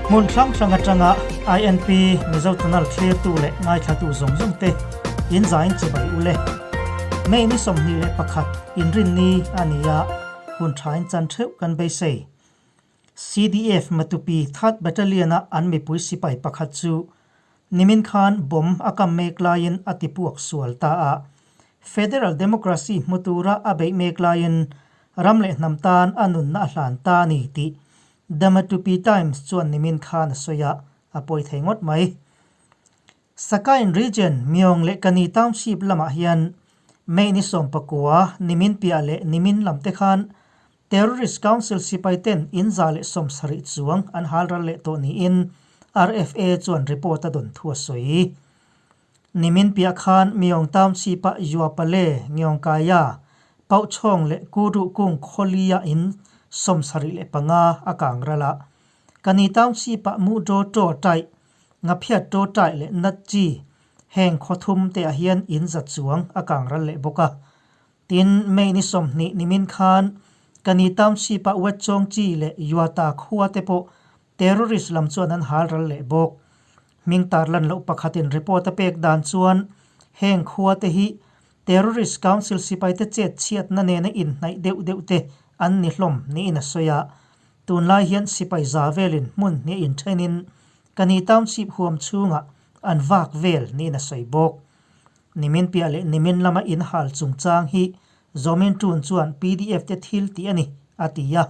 Hmun hrang hrang atanga INP Mizo Channel thlirtu leh ngaithlatu zawng zawng te in zain chibai u le. May ni 21 inrinni a ni a, hun thain chan theuh kan beisei. CDF Matupi Third Battalion-a an mipui sipai pakhat chu nimin khan bomb a kam mek laiin a tipuak sual ta a. Federal Democracy hmu tura a beih mek laiin ram leh hnam tan a nunna a hlan ta a ni tih The Matupi Times chuan nimin khan a sawi a, a pawi thei ngawt mai. Sakain Region, Myong leh Kani Township lamah hian May ni 19 nimin piah leh nimin lam te khan Terrorist Council sipai ten in 170 chuang an hal ral leh tawh niin RFA chuan report a dawn thu a sawi. Nimin piah khan Myong Township-a Yuapale, Ngyongkaya, Pauchhawng leh Kuduh kung khawlia in 75 a kang ral a. Kani Township-a Muhdaw Taw Taih, Ngaphiat Taw Taih leh Natchi heng khaw thum te ah hian in 100 chuang a kang ral leh bawk a. Tin, May ni 20 nimin khan Kani Township-a Wetchawngchi leh Yuata khua te pawh terrorist lam chuan an hal ral leh bawk. Hming tarlan loh pakhatin report a pek dan chuan heng khua te hi terrorist council sipaite chet chhiatna nena inhnaih deuh deuh te an ni hlawm niin a sawi a. Tunlai hian sipai za velin hmun hnih inthenin Kani Township huam chhungah an vak vel niin a sawi bawk. Nimin piah leh nimin lama inhal chungchang hi Zomin Tun chuan PDF te thil tih a ni, a ti a.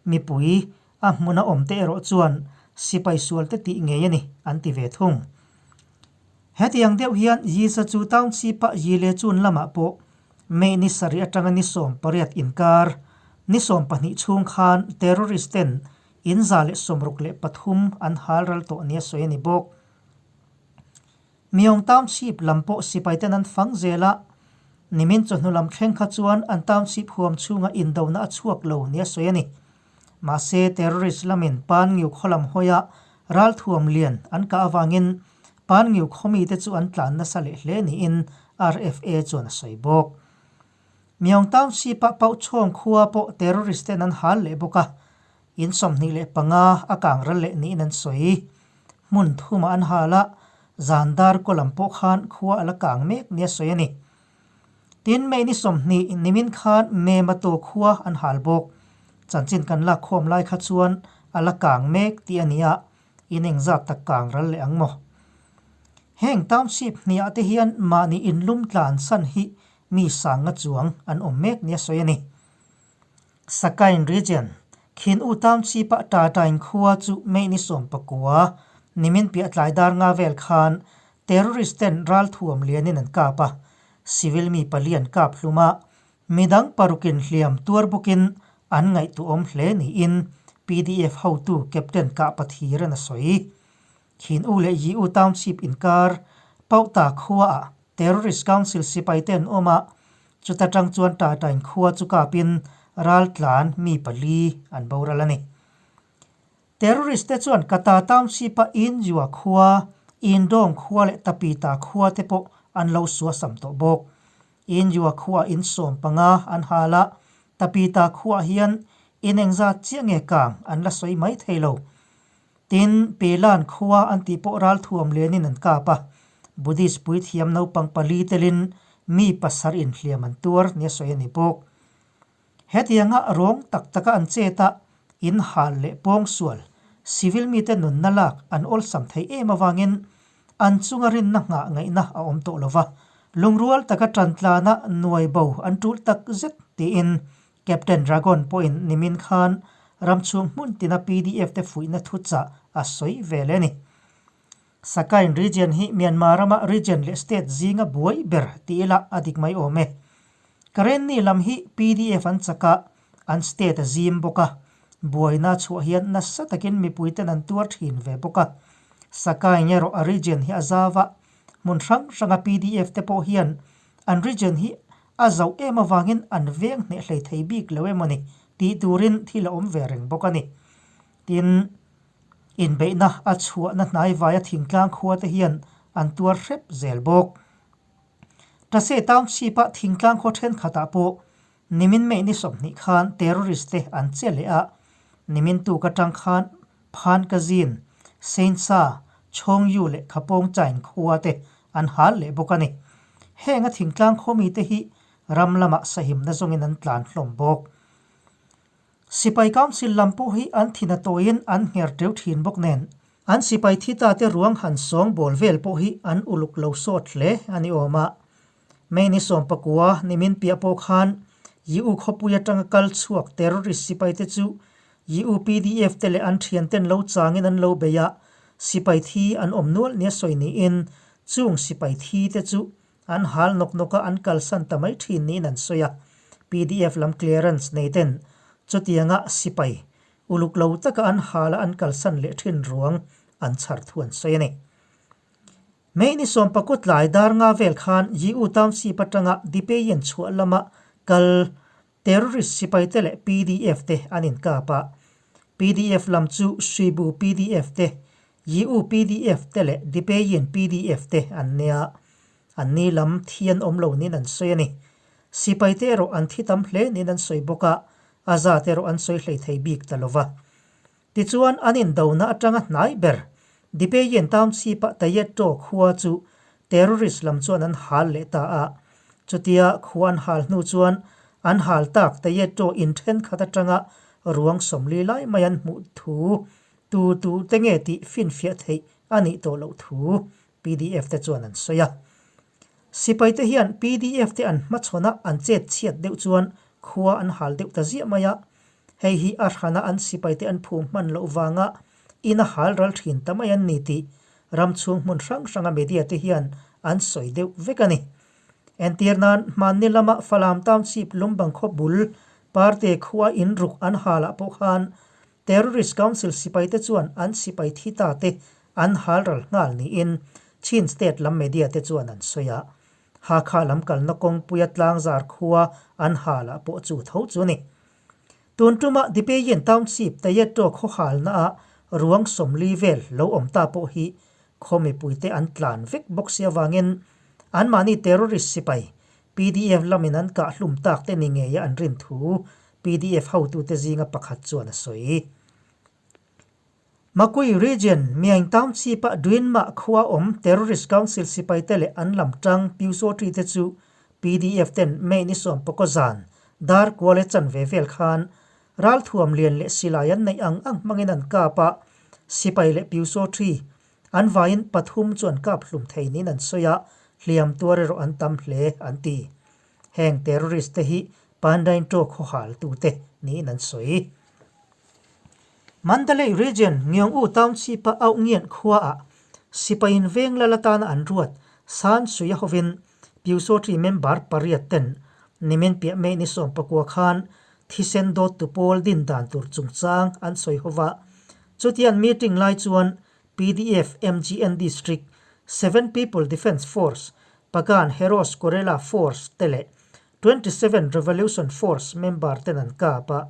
Mipui a hmuna awmte erawh chuan sipai sualte tih ngei a ni, an ti ve thung. Hetiang deuh hian Yisa chu Township-a Yile chun lamah pawh May ni 7 atanga ni 18 inkar ni 12 chhung khan terrorist ten in 163 an hal ral tawh nia sawi a ni bawk. Myong Township lam pawh sipai ten an fang zel a, nimin chawhnu lam thleng kha chuan an township huam chhunga indona a chhuak lo nia sawi a ni. Mahse, terrorist lamin Pan Ngiu khaw lam hawia ralthuam lian an kah avangin Pan Ngiu khaw mite chu an tlan nasa leh hle niin RFA chuan a sawi bawk. Myong Township-a Pauchhawng khua pawh terrorist ten an hal leh bawk a, in 25 a kang ral leh niin an sawi. Hmun thumah an hal a, zan dar kaw lam pawh khan khua a la kang mek nia sawi a ni. Tin, May ni 20 nimin khan Memato khua an hal bawk. Chanchin kan lak khawm lai kha chuan a la kang mek tih a ni a, in engzat tak kang ral leh ang maw? Heng township hniah te hian mahni inlum tlan san hi mi sanga chuang an awm mek nia sawi a ni. Sakain Region, Khin U Township-a Tatain khua chu May ni 19, nimin piah tlai dar nga vel khan terrorist ten ralthuam lianin an kap a, civil mi pali an kap hlum a, midang parukin hliam tuar bawkin an ngaihtuahawm hle niin PDF hotu Captain Kah Pathiran a sawi. Khin U leh Yi U Township inkar Pauta khuaah Terrorist Council sipai te an awm a, chuta tang chuan Tatain khua chu kapin raltlan mi pali an boral a ni. Terrorist te chuan Kata Township-a Injua khua, Indawng khua leh Tapita khua te pawh an lo suasam tawh bawk. Injua khuaah in 15 an hal a, Tapita khuaah hian in engzat chiah nge kang an la sawi mai thei lo. Tin, Pelan khua an tih pawh ralthuam lianin an kap a, Buddhist puithiam naupang pali telin mi pasarih inhliam an tuar nia sawi a ni bawk. Hetianga rawng tak taka an chet a, in hal leh pawngsual, civil mite nunna lak an awlsam theih em avangin an chunga rinna nghah ngaihna a awm tawh lo va, lungrual taka ṭantlana nuai bo an ṭul tak zet tiin Captain Dragon pawhin nimin khan ramchhung hmun tina PDF te fuihna thuchah a sawi ve leh a ni. Sakain region hi Myanmar rama region leh state zinga buai ber ti ila a dik mai awm e. Karenni lam hi PDF an chak a, an state a zim bawk a, buaina chhuah hian nasa takin mipuiten an tuar thin ve bawk a. Sakain erawh a region hi a zau a, hmun hrang hranga PDF te pawh hian an region hi A zauh em avangin an veng hneh hlei thei bik lo em awni tih turin thil a awm ve reng bawk a ni. Tin, inbeihna a chhuahna hnaivaia thingtlang khua te hian an tuar hrep zel bawk. Tase Township-a thingtlang khaw thenkhatah pawh nimin May ni 20 khan terrorist te an che leh a, nimin tuk atang khan Phan ka zin. Seinsa, Chhawngyu leh Khapawng Chain khua te an hal leh bawk a ni. Heng a thingtlang khawmi te hi ram lamah sahimna zawngin an tlan hlawm bawk. Sipai Council lam pawh hi an thin a tawiin an ngher teu thin bawk nen, an sipai thi ta te ruang han sawng bawl vel pawh hi an uluk lo sawt hle a ni awm a. May ni 19 nimin piah pawh khan EU khawpui atanga kal chhuak terrorist sipai te chu EU PDF te leh an thian ten lo changin an lo bei a, sipai thi an awm nual nia sawi niin chung sipai thi te chu an hal nawk nawk a an kalsan ta mai thin niin an sawi a. PDF lam clearance nei ten chutianga sipai uluk lo taka an hal a an kalsan leh thin ruang an chhar thu an sawi a ni. May ni 19 tlai dar nga vel khan Yiu Township atanga Dipeyen chhuah lama kal terrorist sipai te leh PDF te an inkap a. PDF lam chu Shibu PDF te, Yiu PDF te leh Dipeyen PDF te an nia. Anni lam thi an awm lo niin an sawi a ni. Sipai te erawh an thi tam hle niin an sawi bawk a, a zat erawh an sawi hlei thei bik ta lo va. Tichuan, an indona atanga hnai ber Dipeyen Township-a Tayetto khua chu terrorist lam chuan an hal leh ta a. Chutia khua an hal hnu chuan an hal tak Tayetto in thenkhat atanga ruang 40 lai mai an hmuh thu tu tu te nge tih finfiah theih a nih tawh loh thu PDF te chuan an sawi a. Sipai te hian PDF te an hmachhawn a an chet chhiat deuh chuan khua an hal deuh ta ziah mai a. Hei hi a hrana an sipai te an phum hman loh vanga in a hal ral thin ta mai an ni tih ram chhung hmun hrang hranga media te hian an sawi deuh vek a ni. Entir nan hmanni lama Falam Township Lumbang khaw bul Parte khua in ruk an halah pawh khan Terrorist Council sipai te chuan an sipai thi ta te an hal ral nghal niin Chin State lam media te chuan an sawi a. Hakha lam kalna kawngpuia tlangzar khua an halah pawh chu tho chu a ni. Tun tuma Dipeyin Township Tayetto khaw halnaah ruang 40 vel lo awm ta pawh hi khaw mipuite an tlan vek bawk si avangin anmahni terrorist sipai PDF lamin an kah hlum tak te ni ngeia an rin thu PDF hotute zinga pakhat chuan a sawi. Makui Region, Myaing Township-a Dwinmah khua awm Terrorist Council sipaite leh an lam tang Pyusawṭi te chu PDF ten May ni 19 zan dar kual e chanve vel khan ralthuam lian leh silai an neih ang ang hmangin an kap a, sipai leh Pyusawṭi an vaiin pathum chu an kap hlum thei niin an sawi a, hliam tuar erawh an tam hle an ti. Heng terrorist te hi Pandainto khawhal tute niin an sawi. Mandalay Region, Ngiong-U Township-a Auhngian khuaah sipaiin veng lal atana an ruat San Suia hovin Pyusawṭi member pariat ten nimin piah May ni 19 khan thisen dawttu pawl din dan tur chungchang an sawi hova. Chutiang meeting lai chuan PDF MGN District, Seven People Defence Force, Pagan Heroes Guerrilla Force te leh 27 Revolution Force member ten an kap a,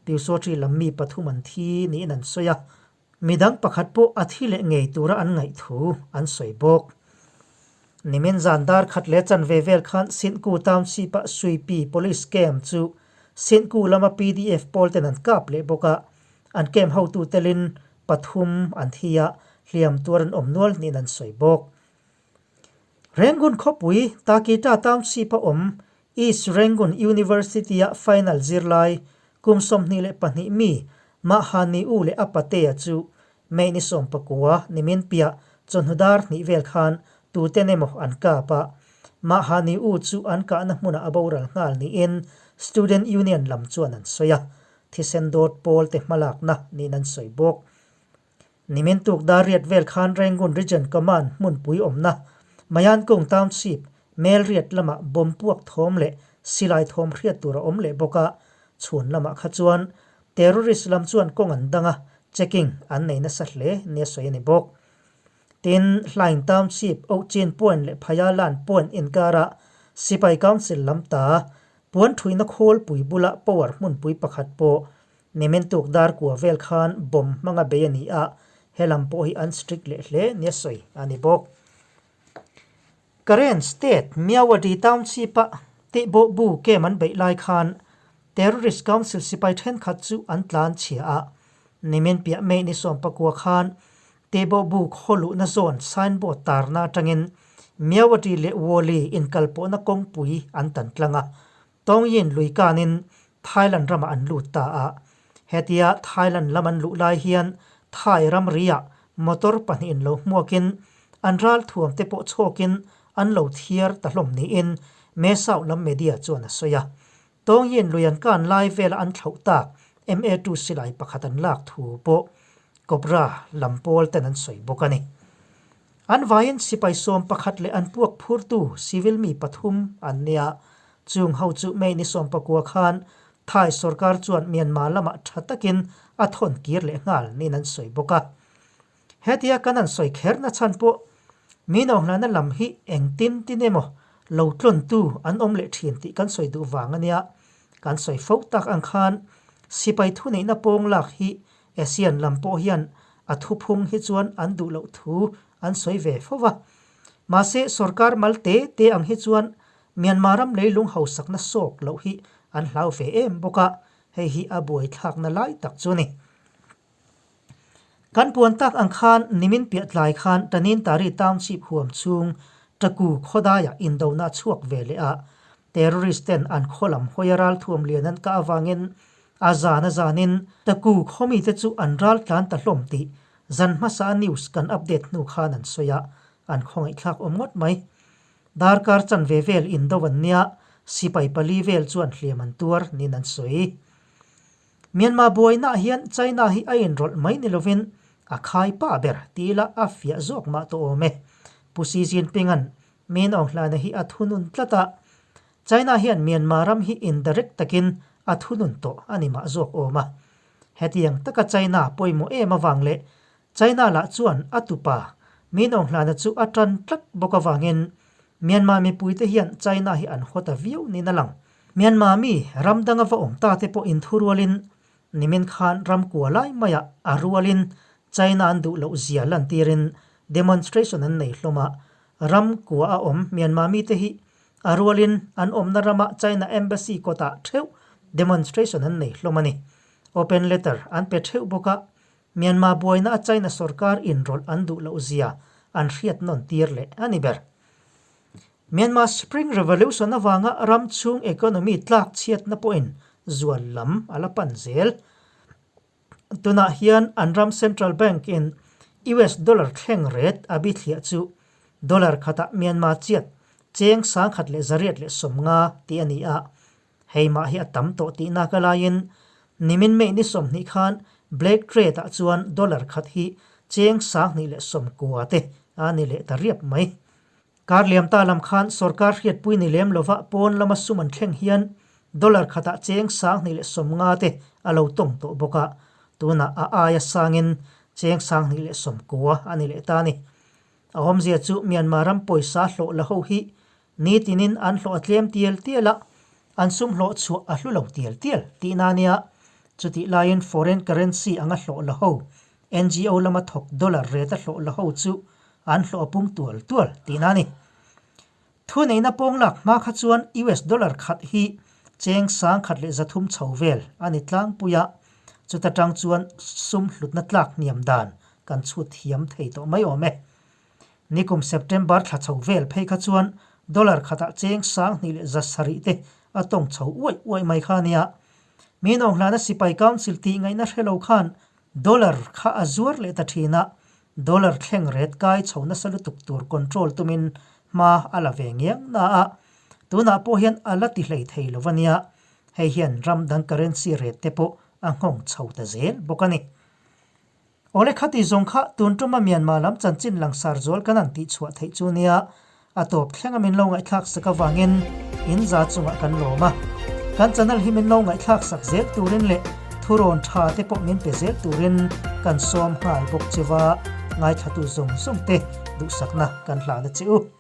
Pyusawṭi lam mi pathum an thi niin an sawi a, midang pakhat pawh a thi leh ngei tura an ngaih thu an sawi bawk. Nimin zan dar khat leh chanve vel khan Sintku Township-a Suipi Police Camp chu Sintku lama PDF pawl ten an kap leh bawk a, an camp hotu telin pathum an thi a, hliam tuar an awm nual niin an sawi bawk. Rangoon khawpui Takita Township-a awm East Rangoon University-a final zirlai kum 22 mi Mahani U leh a patea chu May ni 19 nimin piah chawhnu dar hnih vel khan tuten emaw an kap a, Mahani U chu an kahna hmunah a boral nghal niin Student Union lam chuan an sawi a, thisen dawt pawl te hmalakna niin an sawi bawk. Nimin tuk dar riat vel khan Rangoon Region Command hmunpui awmna Mayankung Township mel riat lamah bomb puak thawm leh silai thawm hriat tur a awm leh bawk a, chhun lamah kha chuan terrorist lam chuan kawng an dang a, checking an nei nasa hle nia sawi a ni bawk. Tin, Hlaing Township, Ohchin Point leh Phayalan Point inkarah Sipai Council lam ta puan thuina khawlpui bula power hmunpui pakhat pawh Nimin tuk dar kua vel khan bomb hmanga bei a ni a, helam pawh hi an strict leh hle nia sawi a ni bawk. Karen State Myawaddy Township-a tihbawh bu camp an beih lai khan Terrorist Council sipai thenkhat chu an tlan chhia a, nimin piah May ni 19 khan. Tebawhbu khaw luhna zawn signboard tarna atangin Myawaddy leh Wally inkalpawhna kawngpui an tan tlang a, Tawngyin lui kanin Thailand ramah an lut ta a. Hetia Thailand lam an luh lai hian Thai ramriah motor pahnihin lo hmuakin an ralthuam te pawh chhawkin an lo thiar ta hlawm niin Mesau lam media chuan a sawi a. Tawngyin lui an kan lai vela an thlauh tak MA2 silai pakhat an lak thu pawh Cobra lam pawl ten an sawi bawk a ni. An vaiin sipai 11 leh an puak phurtu civil mi pathum an nia. Chung ho chu May ni 19 khan Thai sorkar chuan Myanmar lamah tha takin a thawn kir leh nghal niin an sawi bawk a. Hetia kan an sawi kherna chhan pawh mi nawnghlana lam hi engtin tin emaw lo tlawntu an awm leh thin tih kan sawi duh vang a nia. Kan sawi fo tak ang khan sipai thuneihna pawng lak hi ASEAN lam pawh hian a thuphung hi chuan an duh loh thu an sawi ve fo va. Mahse sorkar mal te te ang hi chuan Myanmar ram leilung hausakna sawk loh hi an hlau ve em bawk a, hei hi a buaithlakna lai tak chu a ni. Kan puan tak ang khan nimin piah tlai khan Tanin Tari Township huam chhung Taku khawdaiah indona a chhuak ve leh a, terrorist ten an khaw lam hawia ralthuam lian an kah avangin a zan a zanin Taku khaw mite chu an ral tlan ta hlawm tih zan hmasa a news kan update hnu khan an sawi a, an khawngaihthlak awm ngawt mai. Darkar chanve vel indo an nia, sipai pali vel chuan hliam an tuar niin an sawi. Myanmar buainaah hian China hi a inrawlh mai ni lovin a khai pah ber ti ila a fiah zawk mah tawh awm e. Pu Xi Jinping-a'n Min Aung Hlaing hi a thunun tlat a, China hian Myanmar ram hi indirect takin a thunun tawh a ni mah zawk awm a. Hetiang taka China pawimawh em avang leh China lah chuan a tupa Min Aung Hlaing chu a tan tlat bawk avangin Myanmar mipuite hian China hi an haw ta viau niin a lang. Myanmar mi ram danga va awm ta te pawh inthurualin nimin khan ram kua lai maiah a rualin China an duh loh zia lantirin demonstration an nei hlawm a, ram kua a awm Myanmar mite hi a rualin an awmna rama China embassy kawtah theuh demonstration an nei hlawm a ni. Open letter an pe theuh bawk a, Myanmar buaina a China sorkar inrawlh an duh loh zia an hriat nawn tir leh a ni ber. Myanmar Spring Revolution avanga ram chhung economy tlak chhiatna pawhin zual lam a la pan zel. Tunah hian an ram central bank in US dollar thleng ret a bithliah chu dollar khatah Myanmar chiat cheng 1350 tih a ni a. Hei mah hi a tam tawh tihna ka laiin nimin May ni 20 khan black trade ah chuan dollar khat hi cheng 2090 te a ni leh ta riap mai. Kar liam ta lam khan sorkar hriatpui ni lem lova pawn lama sum an thleng hian dollar khatah cheng 2050 te a lo tawng tawh bawk a, tunah a aia sangin cheng 2090 a ni leh ta a ni. A awmzia chu Myanmar ram pawisa hlawh la ho hi nitinin an hlawh a tlem tial tial a, an sum hlawh chhuah a hlu lo tial tial tihna a nia. Chutih laiin foreign currency anga hlawh la ho NGO lama thawk dollar rate a hlawh la ho chu an hlawh a pung tual tual tihna a ni. Thuneihna pawng lak hma kha chuan US dollar khat hi cheng 1300 chho vel a ni tlangpui a, chuta tang chuan sum hlutna tlak hniam dan kan chhut thiam thei tawh mai awm e. Nikum September thla chho vel phei kha chuan dollar khatah cheng 2700 te a tawng chho uaih uaih mai kha a nia. Min Aung Hlana sipai council tih ngaihna hre lo khan Dollar kha a zuar leh ta thin a, dollar thleng ret kai chho nasa lutuk tur control tumin hma a la ve ngiang na a, tunah pawh hian a la ti hlei thei lo a nia, hei hian ram dang currency rate te pawh a nghawng chho ta zel bawk a ni. Awle khati zawng kha tun tuma Myanmar lam chanchin langsar zual kan han tihchhuah theih chu nia, A tawp thlenga min lo ngaihthlak sak avangin in za chungah kan lawm a. Kan channel hi min lo ngaihthlak sak zel turin leh thurawn tha te pawh min pe zel turin kan sawm nghal bawk che va, ngaithlatu zawng zawng te duhsakna kan hlan a che u.